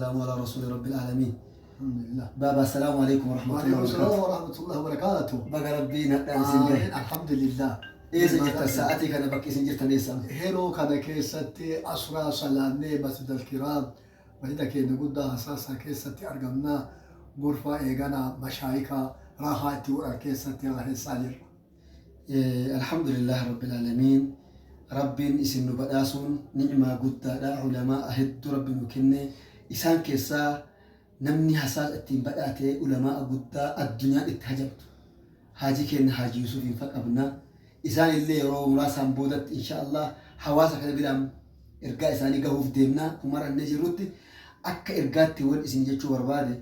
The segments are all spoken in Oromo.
Wassalaamu alaa rasuuli rabbil aalamiin. Alhamdulillah. Baaba, assalaamu alaikum warahmatullahi Waalaikum salaam wabarakatuh. warahmatullahi wabarakatuh. Baga Rabbiin hadhaan isin gahe. Amiin. Alhamdulillah. Eessa jirtan sa'atii kana, bakki isin jirtan eessa? Yeroo kana keessatti asraa salaannee Masjid al-Kiraam, masjida keenya guddaa Hasaasaa keessatti argamna. Gorfaa eeganaa mashaayika raahaa itti godhan keessatti raaheessaa jirra. Alhamdulillah rabbil aalamiin. Rabbiin isin nu badhaasuun ni'maa guddaadha. Ulamaa hedduu Rabbi nu kenne. Isaan keessaa namni hasaasa ittiin badhaate ulamaa guddaa addunyaan itti hajamtu. Haajii keenya Haaji Yusufiin fa qabna. Isaan illee yeroo muraasaan boodatti insha Allah hawaasa kana biraan ergaa isaanii gahuuf deemna. Kumarannee jirrutti akka ergaatti wal isin jechuu barbaade,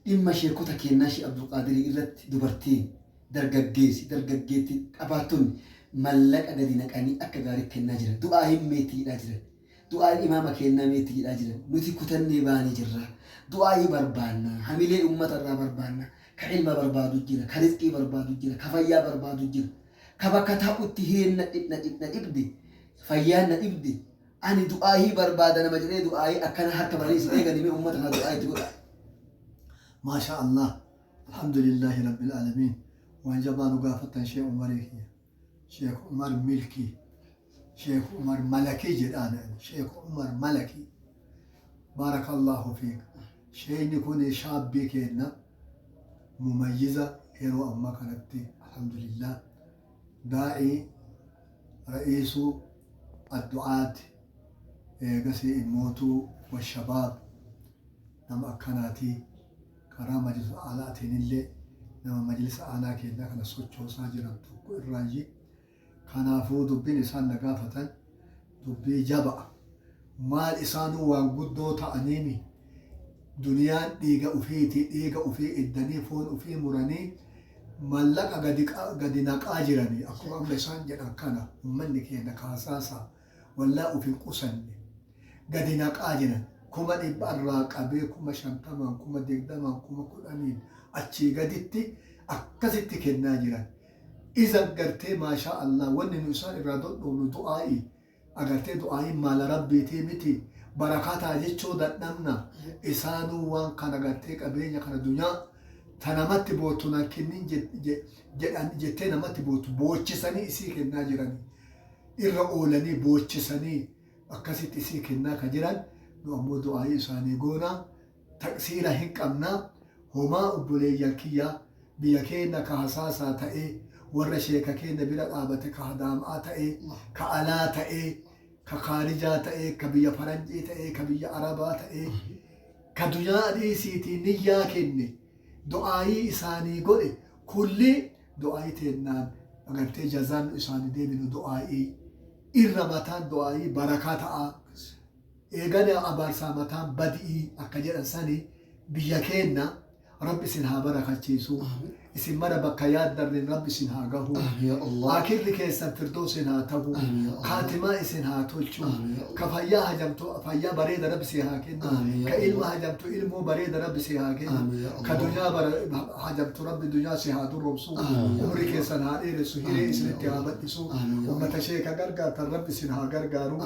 dhimma sheekota keenyaa Sheekh Abdulqaadirii irratti dubartiin, dargaggeessi, dargaggeetti qabaattonni mallaqa gadi naqanii akka gaarii kennaa jiran. Du'aa hin meetti jedhaa jiran. Du'aan imaama keenyaa meetti jedhaa jiran. Nuti kutannee baanee jirra. Du'aayii barbaanna. Hamilee uummata irraa barbaanna. Ka ilma barbaadu jira. Ka rizqii barbaadu jira. Ka fayyaa barbaadu jira. Ka bakka taa'utti hireen na dhibde. Fayyaan na dhibde. Ani du'aayii barbaada nama jedhee du'aayii akkana harka banee isin eeganii, mee uummata kana du'aa itti godha. Maasha Allah. Alhamdulillahi rabbil aalamiin. Waan jabaa nu gaafatan Sheekh Umarii kiyya. Sheekh Umar Milkii. Sheekh Umar Malakii jedhaan. Sheekh Umar Malakii. Baarakallahu fiik. Sheekni kun shaabbii keenna, mumayyiza yeroo ammaa kanatti, alhamdulillah, daa'ii, ra'iisuu addu'aat, eegasii immootuu washabaab, nama akkanaati. Karaa majlisa aalaatiin illee nama majlisa aanaa keenyaa kana sochoosaa jiran tokko irraayyi. Kanaafuu dubbiin isaan na gaafatan dubbii jaba'a. Maal, isaanuu waan guddoo ta'aniimi, duniyaan dhiiga ufiiti, dhiiga ufii iddanii, foon ufii muranii mallaqa gadi naqaa jiranii. Akkuma amma isaan jedhan kana, ummanni keenya kaasaasaa wallaa uf hin qusanne, gadi naqaa jiran. 100,000 irraa qabee 50,000n, 20,000n, 10,000n achii gaditti akkasitti kennaa jiran. Iza gartee, maashaa Allah, wanni nu isaan irraa dhodhoofnu du'aa'i. Agartee, du'aa'iin maala Rabbiitii miti, barakataa jechuu dadhabna. Isaanuu waan kana gartee qabeenya kana, dunyaa ta namatti boottu nan kennin jedhan jettee namatti boottu, boochisanii isii kennaa jiranii, irra oolanii boochisanii akkasitti isii kennaa ka jiran. Nu ammoo du'aa'ii isaanii goonaa, taqsiira hin qabna. Homaa, obboleeyyan kiyya, biyya keenya ka hasaasaa ta'ee, warra sheeka keenya bira dhaabate, ka hadaam'aa ta'ee, ka alaa ta'ee, ka kaarijaa ta'ee, ka biyya faranjii ta'ee, ka biyya arabaa ta'ee, ka dunyaa dhiisiitii niyyaa kenne, du'aayii isaanii godhe, kulli du'aayii teennaan agartee jazaan nu isaanii deebinu du'aayii irra mataan du'aayii barakaa ta'a, eegana abaarsaa mataan badi'ii akka jedhan sani. Biyya keenna Rabbi isin haa barakachiisu. Isin mara bakka yaaddarreen Rabbi isin haa gahu. Akirri keessan firdoosin haa tahu. Kaatimaa isin haa tolchu. Ka fayyaa hajamtu fayyaa bareeda Rabbi si haa kennu. Ka ilma hajamtu ilmoo bareeda Rabbi si haa kennu. Ka dunyaa hajamtu Rabbi dunyaa si haa duromsu. Umri keessan haa dheeressu, hiree isinitti haa bal'isu. Ummata sheeka gargaartan Rabbi isin haa gargaaru.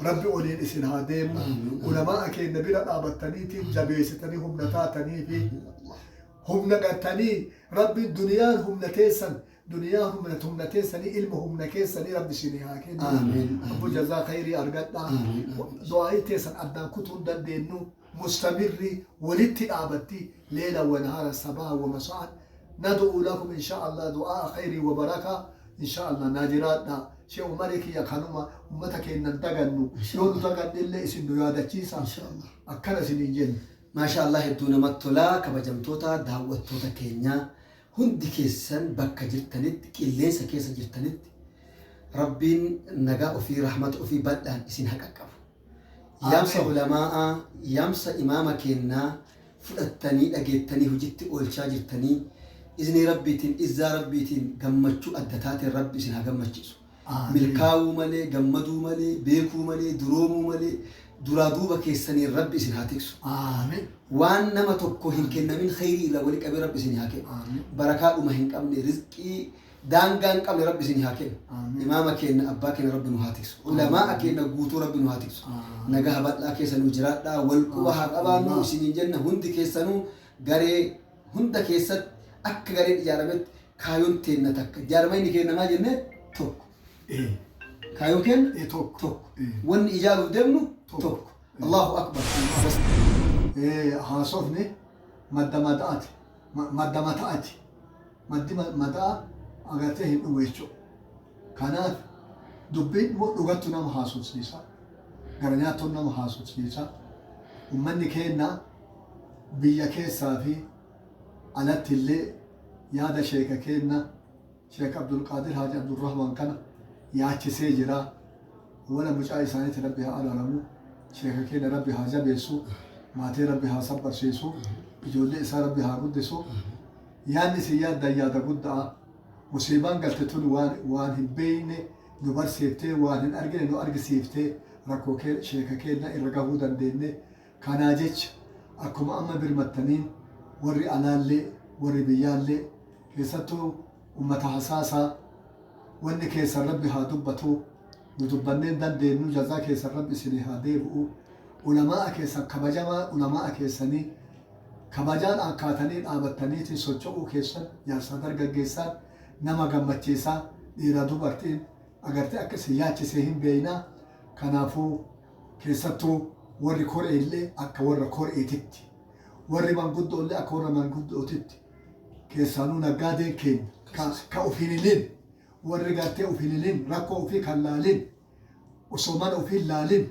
Rabbi oliin isin haa deemu. Ulamaa keenya bira dhaabattaniitiin jabeessitanii humna taatanii fi humna gartanii, Rabbi duniyaan humna teessan, duniyaan humna teessanii, ilma humna keessanii Rabbi isin haa kennu. Abbo, jazaa khayrii argadhaa. Du'aayii teessan addaan kutuu hin dandeenyu. Mustamirri walitti dhaabatti, leela wa nahaara, sabaha wa masa'an nad'u lakum insha Allah du'aa khayrii wa barakaa insha Allah. Naa jiraadha, Shee Umarii kiyya. Kanuma ummata keennan dagannu, yoo nu daganne illee isin nu yaadachiisa, akkana isiniin jenna. Maashaa Allah, hedduu namatti tola. Kabajamtoota daawwattoota keenyaa, hundi keessan bakka jirtanitti, qilleensa keessa jirtanitti, Rabbiin nagaa ofii, rahmata ofii bal'aan isin haa qaqqabu. Yaamsa ulamaa'aa, yaamsa imaama keennaa fudhattanii, dhageettanii hojitti oolchaa jirtanii, iznii Rabbiitiin, izzaa Rabbiitiin, gammachuu adda taateen Rabbi isin haa gammachiisu. Milkaa'uu malee, gammaduu malee, beekuu malee, duroomuu malee, duraa duuba keessaniin Rabbi isin haa tiksu. Waan nama tokko hin kennamin khayrii irraa wali qabee Rabbi isin haa kennu. Barakaa dhuma hin qabne, rizqii Daangaa hin qabne Rabbi isinii haa kennu. Amiin. Imaama keenya, abbaa keenya Rabbi nu haa tiksu. Ulamaa keenya guutuu Rabbi nu haa tiksu. Amiin. Nagaa bal'aa keessa nu jiraadhaa. Wal quba haa qabaannu Allah. Isiniin jenna. Hundi keessanuu garee hunda keessatti akka gareen ijaarametti kaayoon teenna takka. Jaarmayni keenya maa jennee? Tokko. Kaayoon keenya Tokko. Tokko. Wanni ijaaruuf deemnu Tokko. Tokko. Allahu akbar. Haasofni madda mada'ati. Madda mata'ati. Maddi mada'a agartee hin dhumu jechuudha. Kanaaf dubbiin immoo dhugattu nama haasofsiisa. Gara nyaattoon nama haasofsiisa. Uummanni keenya biyya keessaa fi alatti illee yaada sheeka keenya, Sheek Abdulqaadir Haaji Abdurrahmaan kana yaachisee jira. Wala mucaa isaaniitti Rabbi haa araaramu. Sheeka keenya Rabbi haa jabeessu. Maatii Rabbi haa sabbarsiisu. Ijoollee isaa Rabbi haa guddisu. Yaadni isin yaaddan yaada guddaa. Musiibaan galte tun waan hin beekne nu barsiiftee, waan hin argine nu argisiiftee, rakkoo sheeka keenya irra gahuu dandeenye. Kanaa jecha akkuma amma birmattaniin warri alaallee warri biyyaallee, keessattuu ummata hasaasaa, wanni keessan Rabbi haa dubbatu. Nu dubbanneen dandeenyu. Jazaa keessan Rabbi isinii haa deebi'u. Ulamaa'a keessan kabajamaa, ulamaa'a keessanii kabajaan akkaatanii dhaabattaniitiin socho'uu keessan jaarsaa dargaggeessaan nama gammachiisaa, dhiira dubartiin agartee akka isin yaachisee hin beeknaa. Kanaafuu keessattuu warri koree illee akka warra koreetitti, warri manguddoo illee akka warra manguddootitti, keessaanuu naggaadeen keenya ka uf hin hilin, warri gartee uf hin hilin, rakkoo ofii kan laalin, osoo mana ofii hin laalin,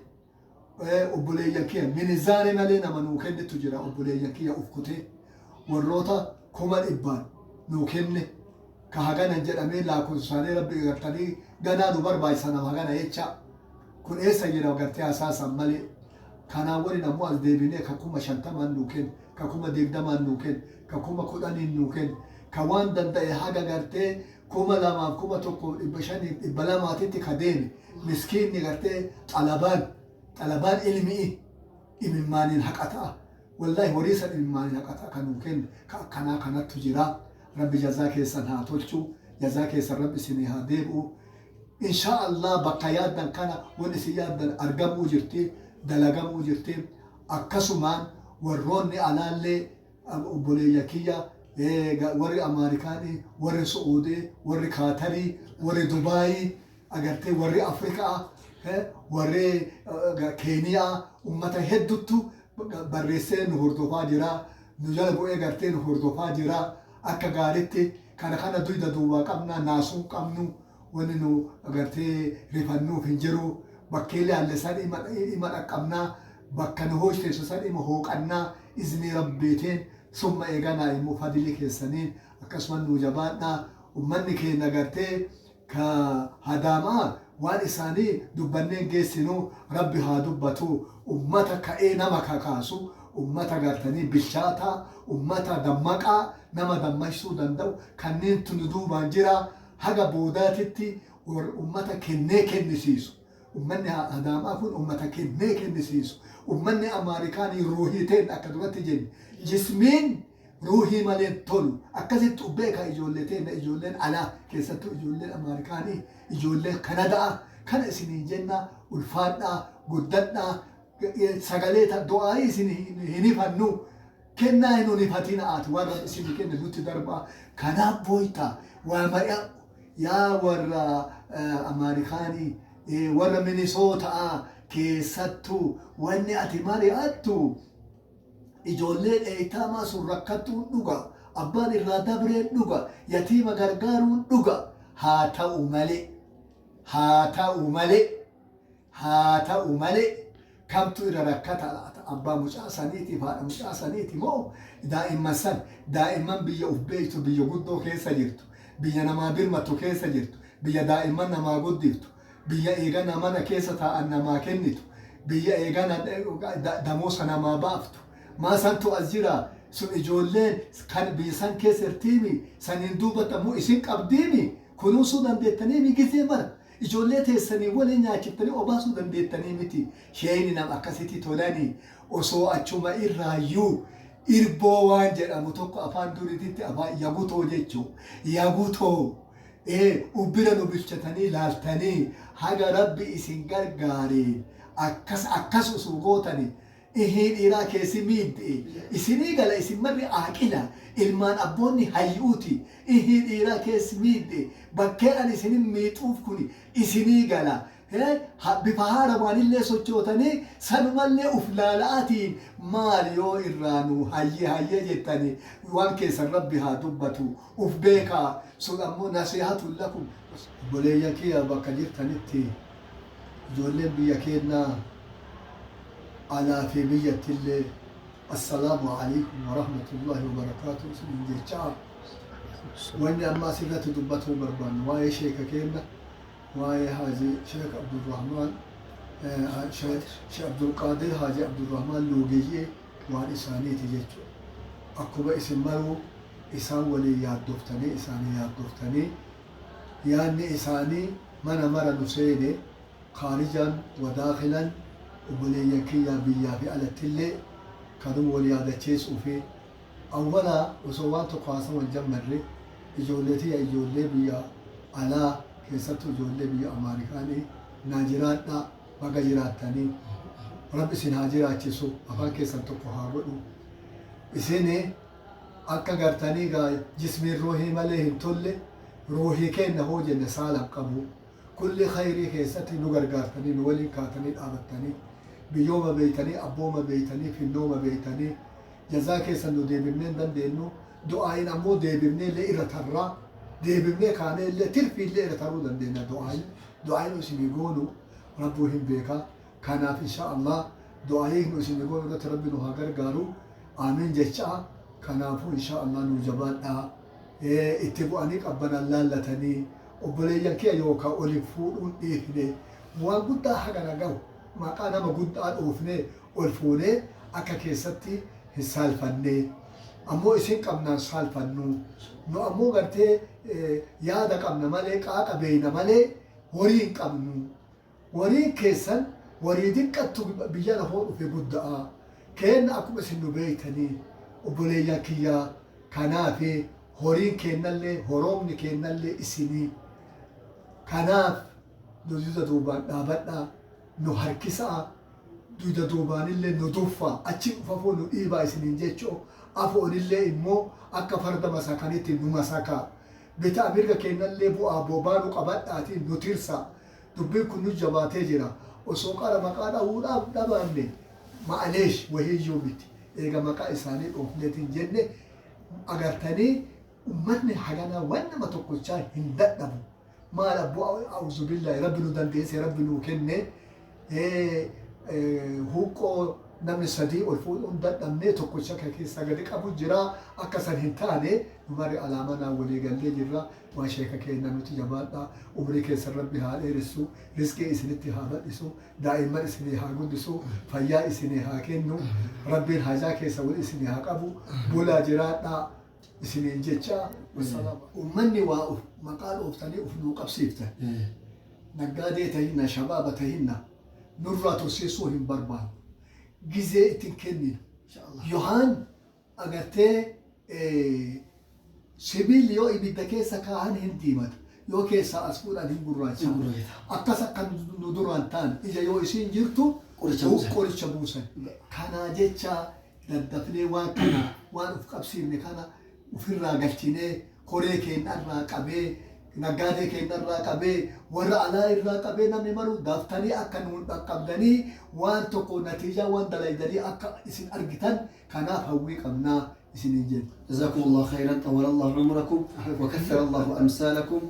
obboleeyyan kiyya minizaane malee nama nuu kennitu jira. Obboleeyyan kiyya uf kutee warroota 100,000 nuu kenne, ka haganan jedhamee lakkoofsaanii Rabbi gartanii ganaa nu barbaachisa nama hagana jecha kun eessa jira gartee hasaasan malee. Kanaan waliin ammoo as deebinee ka 50,000 nuu kenne, ka 20,000 nuu kenne, ka 10,000 nuu kenne, ka waan danda'e haga gartee 2,000, 1,500, 200titti ka deeme, miskiinni gartee xalabaan ilmi'i imimmaaniin haqa ta'a. Wallaahi horii san imimmaaniin haqa ta'a kan nuu kenne, ka akkanaa kanattu jira. Rabbi jazaa keessan haa tolchu. Jazaa keessan Rabbi isinii haa deebi'u. Inshaa Allah bakka yaaddan kana wanni isin yaaddan argamuu jirti, dalagamuu jirti. Akkasumaan warroonni alaallee, obboleeyya kiyya, warri Ameerikaanii, warri Su'uudii, warri Kaatarii, warri Dubaayii, agartee warri Afrikaa, warri Keeniyaa, ummata hedduttu barreessee nu hordofaa jira. Nu jala bu'ee gartee nu hordofaa jira. Akka gaaritti kana kana duyda duubaa qabna, naasuu qabnu, wanni nu agartee rifannuuf hin jiru. Bakkeelee halle san ima dhaqqabnaa, bakka nu hojjeessu san ima hooqannaa, iznii Rabbiitiin, summa eeganaa immoo fadilii keessaniin. Akkasuma nu jabaadhaa. Ummanni keenya gartee ka hadaamaa waan isaanii dubbanneen geessinu, Rabbi haa dubbatu. Ummata ka'ee nama kakaasu, ummata gartanii bilchaataa, ummata dammaqaa, nama dammaqsuu danda'u kanneen tunu duubaan jira. Haga boodaatitti ummata kennee kennisiisu. Ummanni hadaamaa kun ummata kennee kennisiisu. Ummanni Amaarikaanii ruuhii ta'en akka duratti jenne, jismiin ruuhii malee tolu. Akkasitti beeka ijoollee teenya, ijoolleen alaa, keessattuu ijoolleen Amaarikaanii, ijoolleen Kanadaa. Kana isiniin jenna, ulfaadhaa, guddadhaa. Sagalee du'aayii isin hin hifannu, kennaa hin unifatina. Ati waan Rabbi isinii kenne nutti darbaa. Kanaaf booytaa waa mari'a. Yaa warra Amaarikaanii, warra Minisootaa keessattuu, wanni ati mari'attu ijoollee dheeytaamaa sun rakkattuun dhuga, abbaan irraa dabreen dhuga, yatiima gargaaruun dhuga. Haa ta'u malee, haa ta'u malee, haa ta'u malee, kamtu irra rakkata laata? Abbaa mucaa saniitiif haadha mucaa saniiti moo daa'imman san? Daa'imman biyya uf beektu, biyya guddoo keessa jirtu, biyya namaa birmattu keessa jirtu, biyya daa'imman namaa guddiftu, biyya eegana mana keessa taa'an namaa kennitu, biyya eegana damoosa namaa baaftu, maa santu as jira? Sun ijoolleen kan biyya san keessa jirtiimi, saniin duubatti ammoo isin qabdiimi, kunuunsuu dandeettaniimi, gizee mara ijoollee teessanii waliin nyaachiftanii obaasuu dandeettanii miti. Sheeyni nam akkasitti tolanii osoo achuma irraayyuu irboo waan jedhamu tokko, afaan duriititti afaan yagutoo jechuu, yagutoo. Ubbira nu bilchatanii laaltanii haga Rabbi isin gargaareen akkas akkas osoo gootanii ihii dhiiraa keessi miidhe isinii gala. Isin marri aaqila, ilmaan abboonni hayyuuti. Ihii dhiiraa keessi miidhe, bakkee an isinin miixuuf kun isinii gala. Bifa haarawaanillee sochootanii sanumallee uf laala'atiin maal yoo irraa nu hayyee hayyee jettanii waan keessan Rabbi haa dubbatu, uf beekaa. Sun ammoo nasihatun lakum. Obboleeyyan kiyya bakka jirtanitti, ijoolleen biyya keenyaa alaa fi biyyattillee, assalaamu alaikum warahmatullahi wabarakaatu isinin jechaa, wanni amma asirratti dubbatuu barbaannu waa'ee sheeka keenna, waa'ee Haaji Sheek Abdurrahmaan, Sheek Abdulqaadir Haaji Abdurrahmaan Luugiyyee, waan isaaniiti jechuudha. Akkuma isin maruu isaan waliin yaaddoftanii, isaanii yaaddoftanii, yaadni isaanii mana mara nu seene, khaarijaan wa daakilan, obboleeyyan kiyyaa biyyaa fi alattillee kanuma wal yaadachiisuu fi awwalaa osoo waan tokko haasawan jammarre, ijoollee tiyya, ijoollee biyya alaa, keessattuu ijoollee biyya Amaarikaanii, naa jiraadhaa, baga jiraattanii, Rabbi isin haa jiraachisu, afaan keessan tokko haa godhu. Isin akka gartanii gaa jismiin ruuhii malee hin tolle, ruuhii keenna hoo jenne saalan qabu. Kulli khayrii keessatti nu gargaartanii, nu waliin kaatanii dhaabattanii, biyyooma beeytanii, abbooma beeytanii, finnooma beeytanii, jazaa keessan nu deebifnee hin dandeenyu. Du'aayin ammoo deebifnee illee irra tarraa, deebifnee kaanee illee tirfii illee irra taruu dandeenya. Du'aayin isinii goonu Rabbuu hin beekaa. Kanaaf insha Allah du'aayii nu isinii goonu irratti Rabbi nu haa gargaaru, amiin jechaa. Kanaafuu insha Allah nu jabaadhaa. Itti bu'anii qabbanan laallatanii, obboleeyyan kiyya, yookaan olin fuudhuun dhiifne waan guddaa hagana gahu maqaa nama guddaa dhoofnee ol fuunee akka keessatti hin saalfanne. Ammoo isin qabnaan saalfannu. Nu ammoo gartee yaada qabna malee, qaaqa beeyna malee horii hin qabnu. Horiin keessan horii diqqattu biyya lafoo dhufe gudda'a keenna, akkuma isin nu beeytanii, obboleeyyan kiyyaa. Kanaafi horiin keennallee, horoomni keennallee isinii. Kanaaf nu dugda duubaan dhaabadhaa, nu harkisa'a, dugda duubaanillee nu duffaa, achi ufafoo nu dhiibaa isiniin jechoo. Afoonillee immoo akka farda masakanitti nu masakaa, bitaa mirga keennallee bu'aa bobaa nu qabadhaatiin nu tirsaa. Dubbiin kun nu jabaatee jira. Osoo qara maqaa dhahuudhaaf dhabaanne, ma'aleesh, wahiiyyuu miti. Eega maqaa isaanii dhoofneetiin jenne, agartanii, ummatni haganaa waan nama tokkochaa hin dadhabu. Maal abboo, a'uuzu billaahi, Rabbi nu dandeesse, Rabbi nuu kenne. Huuqqoo namni sadii ol fuudhuun dadhabnee, tokkocha kan keessaa gadi qabu jira. Akka san hin taane nu marri alaamanaa walii gallee jirra. Waan sheeka keenya nuti jabaadha. Umrii keessan Rabbi haa dheeressu, rizqii isinitti haa bal'isu, daa'imman isinii haa guddisu, fayyaa isinii haa kennu, Rabbiin hajaa keessa wal isinii haa qabu. Bulaa jiraadhaa isiniin jecha. Wassalaam. Ummanni waa uf maqaa dhooftanii uf nuu qabsiiftan, naggaadee tahinna, shabaaba tahinna, nurraa tursiisuu hin barbaannu. Gizee ittin kenninu. Yohaan agartee, sibiilli yoo ibidda keessa kaahan hin diimata, yoo keessaa as fuudhan hin gurraacha. Akkas akka nu duraan ta'an ija yoo isiin jirtu qoricha buusan. Kanaa jecha daddafnee waan kana, waan uf qabsiifne kana ufirraa galchinee, koree keenyarraa qabee, naggaadee keenyarraa qabee, warra alaa irraa qabee, namni maru daftanii akka nuun dhaqqabdanii waan tokko natiijaa waan dalaydanii akka isin argitan kanaaf hawwii qabnaa isiniin jenna. جزاكم الله خيرا، طول الله عمركم وكثر الله أمثالكم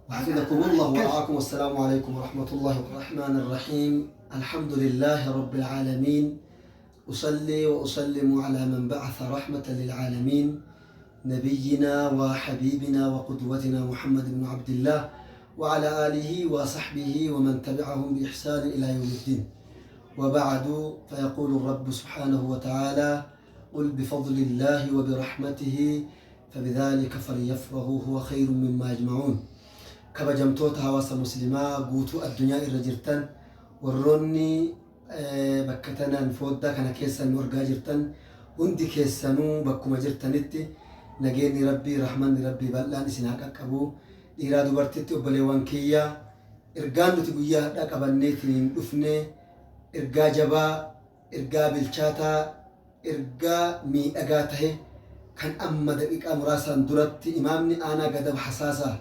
وحفظكم الله ورعاكم، والسلام عليكم ورحمة الله. الرحمن الرحيم، الحمد لله رب العالمين، أصلي وأسلم على من بعث رحمة للعالمين، نبينا وحبيبنا وقدوتنا محمد بن عبد الله، وعلى آله وصحبه ومن تبعهم بإحسان إلى يوم الدين، وبعد، فيقول الرب سبحانه وتعالى: قل بفضل الله وبرحمته فبذلك فليفرحوا هو خير مما يجمعون. Kabajamtoota hawaasa muslimaa guutuu addunyaa irra jirtan, warroonni bakka tanaan fooddaa kana keessa nu argaa jirtan hundi keessanuu, bakkuma jirtanitti nageenyi Rabbii, rahmanni Rabbii bal'aan isin haa qaqqabu. Dhiiraa dubartitti obboleewwan kiyya, ergaan nuti guyyaa har'aa qabanneetiin dhufne ergaa jabaa, ergaa bilchaataa, ergaa miidhagaa tahe kan amma daqiiqaa muraasaan duratti imaamni aanaa Gadab Hasaasaa,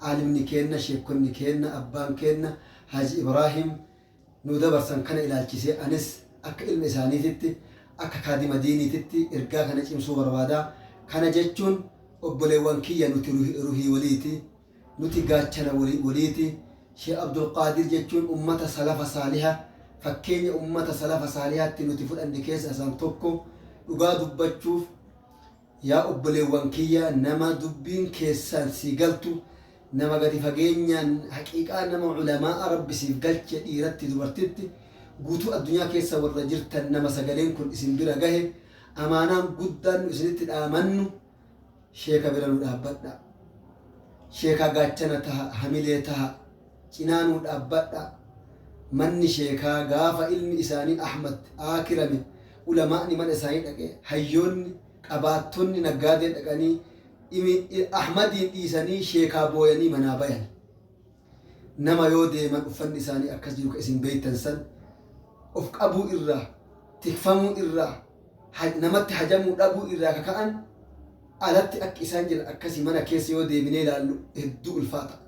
aalimni keenna, sheekkonni keenna, abbaan keenna Haaji Ibraahim nuu dabarsan kana ilaalchisee anis akka ilma isaaniititti, akka kaadima diiniititti ergaa kana cimsuu barbaada. Kana jechuun obboleewwan kiyya, nuti ruhii waliiti. Nuti gaachana waliiti. Sheekh Abdulqaadir jechuun ummata salafa saaliha, fakkeenya ummata salafa saalihaatti nuti fudhanne keessa isaan tokko. Dhugaa dubbachuuf, yaa obboleewwan kiyya, nama dubbiin keessaan sii galtu, nama gadi fageenyaan haqiiqaa nama ulamaa'a Rabbi siif galche, dhiiratti dubartitti guutuu addunyaa keessa warra jirtan, nama sagaleen kun isin bira gahe, amaanaan guddaan nu isinitti dhaamannu sheeka bira nu dhaabbadha. Sheekaa gaachana taha, hamilee taha, cinaa nuu dhaabbadha. Manni sheekaa gaafa ilmi isaanii Ahmad aakirame, ulamaa'ni mana isaanii dhaqe, hayyoonni, qabaattonni, naggaadeen dhaqanii Ahmadiin dhiisanii sheekaa booyanii manaa bayan. Nama yoo deeman uffanni isaanii akkas jiru ka isin beeytan san, of qabuu irraa, tikfamuu irraa, namatti hajamuu dhabuu irraa ka ka'an, alatti akka isaan jiran akkasii mana keessa yoo deebinee ilaallu hedduu ulfaata.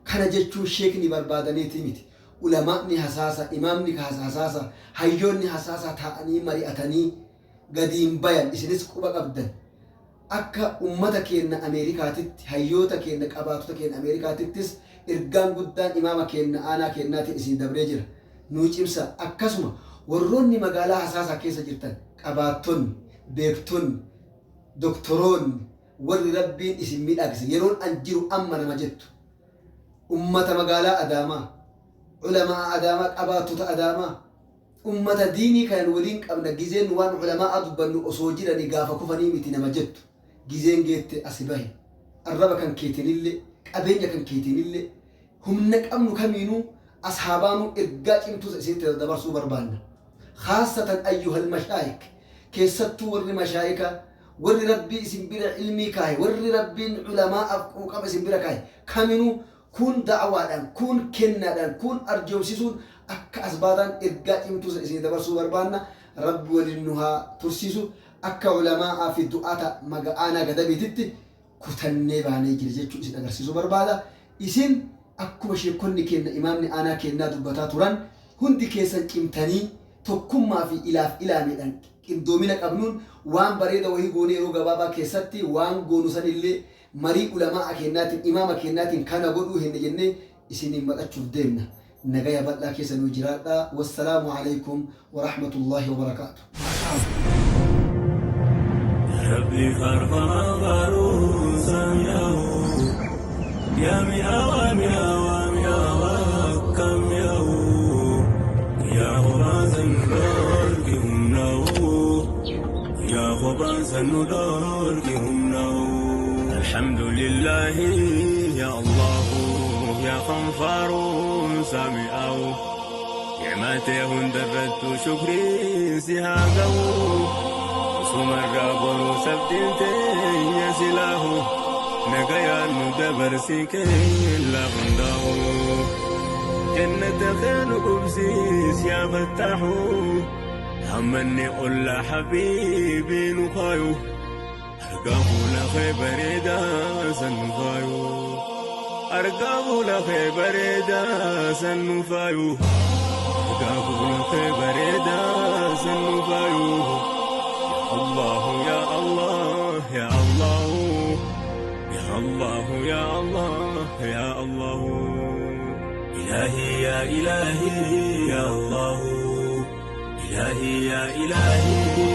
Kana jechuun sheekni barbaadaniitii miti. Ulamaa'ni Hasaasa, imaamni Hasaasa, hayyoonni Hasaasaa taa'anii mari'atanii gadiin bayan. Isinis quba qabdan. Akka ummata keenna Ameerikaatitti, hayyoota keenna, qabaatota keenna Ameerikaatittis ergaan guddaan imaama keenna aanaa keennaatiin isin dabree jira. Nuu cimsa. Akkasuma warroonni magaalaa Hasaasaa keessa jirtan, qabaattonni, beektonni, doktoroonni, warri Rabbiin isin miidhagse, yeroon an jiru amma nama jettu. Ummata magaalaa Adaamaa, ulamaa Adaamaa, qabaattota Adaamaa, ummata diinii kanan waliin qabna, gizeen waan ulamaa dubbannu osoo jiranii gaafa kufanii miti nama jettu. Gizeen geette asi bahe. Arraba kan keetinillee, qabeenya kan keetinillee, humna qabnu kamiinuu ashaabaanuu ergaa cimtuu isinitti dabarsuu barbaanna. Khaasatan ayyuhal mashaayik, keessattuu warri mashaayika, warri Rabbii isin bira ilmii kaahe, warri Rabbiin ulamaa'aaf quuqama isin bira kaahe kaminuu, kun da'awaadhaan, kun kennaadhaan, kun arjoomsisuun akka as baataan ergaa cimtuu san isin dabarsuu barbaanna. Rabbi waliin nu haa tursiisu. Akka ulamaa'aa fi du'aata aanaa Gadabiititti kutannee baanee jira jechuu isin agarsiisuu barbaada. Isin akkuma sheekonni keenna, imaamni aanaa keennaa dubbataa turan, hundi keessan cimtanii tokkummaa fi ilaaf ilaameedhaan qindoomina qabnuun waan bareeda wahii goonee yeroo gabaabaa keessatti waan goonu sanillee marii ulamaa'a keennaatiin, imaama keennaatiin kana godhuu henne jennee isiniin mari'achuuf deemna. Nagaya bal'aa keessa nuu jiraadhaa. Wassalaamu alaikum warahmatullaahi wabarakaatu. Rabbi faarfama faaruun saami'ahu, yaa mi'aawa mi'aawa mi'aawa akkam mi'aawu, yaa kophaan san nu dhoorki humnaa'u, yaa kophaan san nu dhoorki humnaa'u. Alhamdulillahi ya Allahu, yaa kan faaruun saami'ahu, ni'matee hundarrattu shukriin si haa ga'u. Sumarraa boruu sabdiin teenya silaahu nagayaan nu dabarsi keella hundaa'u. Jannata keenu qubsiis yaa fattaahu, hammanni ollaa habiibii nu kaayu, argaa fuula kee bareedaa san nu faayu. Argaa fuula kee bareedaa san nu faayu. Argaa fuula kee bareedaa san nu faayu. الله يا الله يا الله يا الله يا الله يا الله، إلهي يا إلهي يا الله، إلهي يا إلهي.